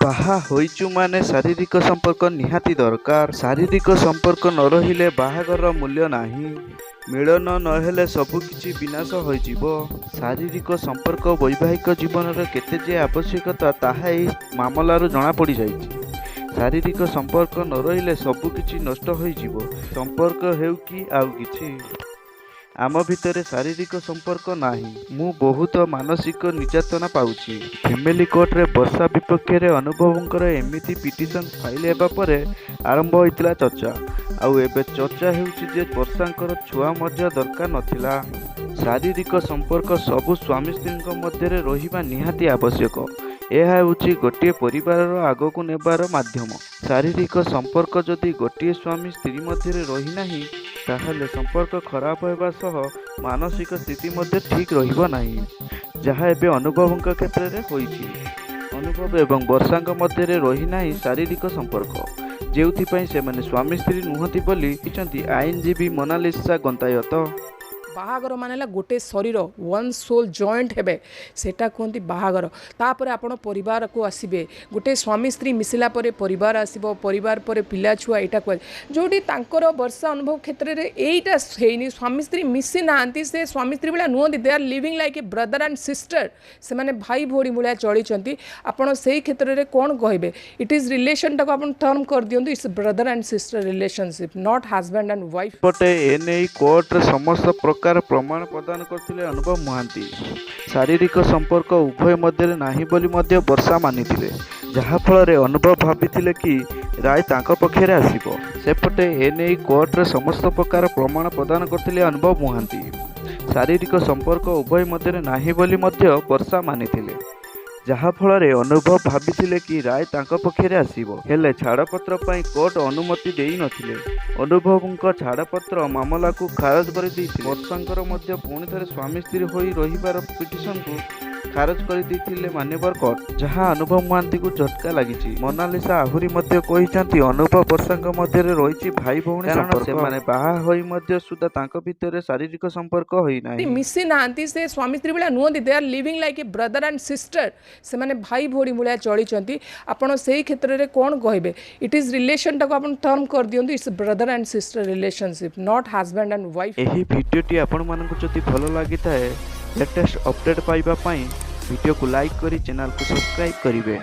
ବାହା ହୋଇଛୁ ମାନେ ଶାରୀରିକ ସମ୍ପର୍କ ନିହାତି ଦରକାର। ଶାରୀରିକ ସମ୍ପର୍କ ନ ରହିଲେ ବାହାଘରର ମୂଲ୍ୟ ନାହିଁ। ମିଳନ ନହେଲେ ସବୁ କିଛି ବିନାଶ ହୋଇଯିବ। ଶାରୀରିକ ସମ୍ପର୍କ ବୈବାହିକ ଜୀବନରେ କେତେ ଯେ ଆବଶ୍ୟକତା, ତାହା ଏହି ମାମଲାରୁ ଜଣାପଡ଼ିଯାଇଛି। ଶାରୀରିକ ସମ୍ପର୍କ ନ ରହିଲେ ସବୁ କିଛି ନଷ୍ଟ ହୋଇଯିବ, ସମ୍ପର୍କ ହେଉ କି ଆଉ କିଛି। ଆମ ଭିତରେ ଶାରୀରିକ ସମ୍ପର୍କ ନାହିଁ। ମୁଁ ବହୁତ ମାନସିକ ନିର୍ଯାତନା ପାଉଛି। ଫ୍ୟାମିଲି କୋର୍ଟରେ ବର୍ଷା ବିପକ୍ଷରେ ଅନୁଭବଙ୍କର ଏମିତି ପିଟିସନ ଫାଇଲ ହେବା ପରେ ଆରମ୍ଭ ହୋଇଥିଲା ଚର୍ଚ୍ଚା। ଆଉ ଏବେ ଚର୍ଚ୍ଚା ହେଉଛି ଯେ ବର୍ଷାଙ୍କର ଛୁଆ ମଧ୍ୟ ଦରକାର ନଥିଲା। ଶାରୀରିକ ସମ୍ପର୍କ ସବୁ ସ୍ୱାମୀ ସ୍ତ୍ରୀଙ୍କ ମଧ୍ୟରେ ରହିବା ନିହାତି ଆବଶ୍ୟକ। ଏହା ହେଉଛି ଗୋଟିଏ ପରିବାରର ଆଗକୁ ନେବାର ମାଧ୍ୟମ। ଶାରୀରିକ ସମ୍ପର୍କ ଯଦି ଗୋଟିଏ ସ୍ୱାମୀ ସ୍ତ୍ରୀ ମଧ୍ୟରେ ରହିନାହିଁ, ତାହେଲେ ସମ୍ପର୍କ ଖରାପ ହେବା ସହ ମାନସିକ ସ୍ଥିତି ମଧ୍ୟ ଠିକ୍ ରହିବ ନାହିଁ, ଯାହା ଏବେ ଅନୁଭବଙ୍କ କ୍ଷେତ୍ରରେ ହୋଇଛି। ଅନୁଭବ ଏବଂ ବର୍ଷାଙ୍କ ମଧ୍ୟରେ ରହିନାହିଁ ଶାରୀରିକ ସମ୍ପର୍କ, ଯେଉଁଥିପାଇଁ ସେମାନେ ସ୍ୱାମୀ ସ୍ତ୍ରୀ ନୁହନ୍ତି ବୋଲି କହିଛନ୍ତି ଆଇନଜୀବୀ ମୋନାଲିସା ଗନ୍ତାୟତ। ବାହାଘର ମାନେ ହେଲା ଗୋଟେ ଶରୀର, ୱାନ୍ ସୋଲ୍ ଜଏଣ୍ଟ ହେବେ, ସେଟା କୁହନ୍ତି ବାହାଘର। ତାପରେ ଆପଣ ପରିବାରକୁ ଆସିବେ। ଗୋଟେ ସ୍ୱାମୀ ସ୍ତ୍ରୀ ମିଶିଲା ପରେ ପରିବାର ଆସିବ, ପରିବାର ପରେ ପିଲା ଛୁଆ। ଏଇଟା କୁହାଯାଏ। ଯେଉଁଠି ତାଙ୍କର ବର୍ଷା ଅନୁଭବ କ୍ଷେତ୍ରରେ ଏଇଟା ହେଇନି, ସ୍ୱାମୀ ସ୍ତ୍ରୀ ମିଶି ନାହାନ୍ତି, ସେ ସ୍ୱାମୀ ସ୍ତ୍ରୀ ଭଳିଆ ନୁହନ୍ତି। They are living like a brother and sister. ସେମାନେ ଭାଇ ଭଉଣୀ ଭଳିଆ ଚଳିଛନ୍ତି। ଆପଣ ସେଇ କ୍ଷେତ୍ରରେ କ'ଣ କହିବେ? It is ରିଲେସନଟାକୁ ଆପଣ ଟର୍ମ କରିଦିଅନ୍ତୁ, it's brother and sister relationship, not husband and wife. ପଟେ ଏନେଇ କୋର୍ଟରେ ସମସ୍ତ ପ୍ରକାର ପ୍ରମାଣ ପ୍ରଦାନ କରିଥିଲେ ଅନୁଭବ ମହାନ୍ତି। ଶାରୀରିକ ସମ୍ପର୍କ ଉଭୟ ମଧ୍ୟରେ ନାହିଁ ବୋଲି ମଧ୍ୟ ବର୍ଷା ମାନିଥିଲେ, ଯାହାଫଳରେ ଅନୁଭବ ଭାବିଥିଲେ କି ରାୟ ତାଙ୍କ ପକ୍ଷରେ ଆସିବ। ସେପଟେ ଏନେଇ କୋର୍ଟରେ ସମସ୍ତ ପ୍ରକାର ପ୍ରମାଣ ପ୍ରଦାନ କରିଥିଲେ ଅନୁଭବ ମହାନ୍ତି। ଶାରୀରିକ ସମ୍ପର୍କ ଉଭୟ ମଧ୍ୟରେ ନାହିଁ ବୋଲି ମଧ୍ୟ ବର୍ଷା ମାନିଥିଲେ, ଯାହାଫଳରେ ଅନୁଭବ ଭାବିଥିଲେ କି ରାୟ ତାଙ୍କ ପକ୍ଷରେ ଆସିବ। ହେଲେ ଛାଡ଼ପତ୍ର ପାଇଁ କୋର୍ଟ ଅନୁମତି ଦେଇନଥିଲେ। ଅନୁଭବଙ୍କ ଛାଡ଼ପତ୍ର ମାମଲାକୁ ଖାରଜ କରିଦେଇଥିଲେ। ବର୍ଷାଙ୍କର ମଧ୍ୟ ପୁଣି ଥରେ ସ୍ୱାମୀ ସ୍ତ୍ରୀ ହୋଇ ରହିବାର ପିଟିସନକୁ ଖାରଜ କରିଦେଇଥିଲେ ମାନ୍ୟବର କୋର୍ଟ, ଯାହା ଅନୁଭବ ମହାନ୍ତିଙ୍କୁ ଝଟକା ଲାଗିଛି। ମୋନାଲିସା ଆହୁରି ମଧ୍ୟ କହିଛନ୍ତି, ଅନୁଭବ ବର୍ଷାଙ୍କ ମଧ୍ୟରେ ରହିଛି ଭାଇ ଭଉଣୀ କାରଣ ସମ୍ପର୍କ। ସେମାନେ ବାହା ହୋଇ ମଧ୍ୟ ସୁଦ୍ଧା ତାଙ୍କ ଭିତରେ ଶାରୀରିକ ସମ୍ପର୍କ ହୋଇନାହିଁ। ମିଶି ନାହାନ୍ତି, ସେ ସ୍ୱାମୀ ସ୍ତ୍ରୀ ଭଳିଆ ନୁହନ୍ତି। They are living like a brother and sister. ସେମାନେ ଭାଇ ଭଉଣୀ ଭଳିଆ ଚଳିଛନ୍ତି। ଆପଣ ସେଇ କ୍ଷେତ୍ରରେ କ'ଣ କହିବେ? It is ରିଲେସନଟାକୁ ଆପଣ ଟର୍ମ କରିଦିଅନ୍ତୁ, it's brother and sister relationship, not husband and wife. ଏହି ଭିଡ଼ିଓଟି ଆପଣମାନଙ୍କୁ ଯଦି ଭଲ ଲାଗିଥାଏ, ଲେଟେଷ୍ଟ ଅପଡ଼େଟ୍ ପାଇବା ପାଇଁ ଭିଡ଼ିଓକୁ ଲାଇକ୍ କରି ଚ୍ୟାନେଲକୁ ସବସ୍କ୍ରାଇବ୍ କରିବେ।